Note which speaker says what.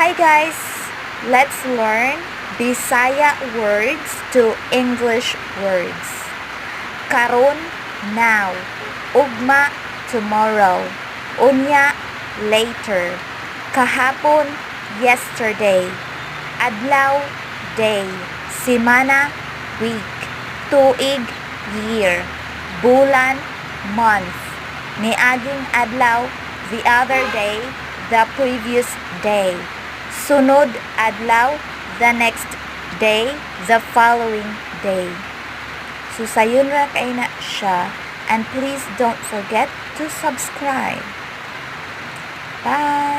Speaker 1: Hi guys! Let's learn Bisaya words to English words. Karon, now. Ugma, tomorrow. Unya, later. Kahapon, yesterday. Adlaw, day. Simana, week. Tuig, year. Bulan, month. Niaging adlaw, the other day, the previous day. Sunod adlaw, the next day, the following day. So sayon ra kay na siya, and please don't forget to subscribe. Bye!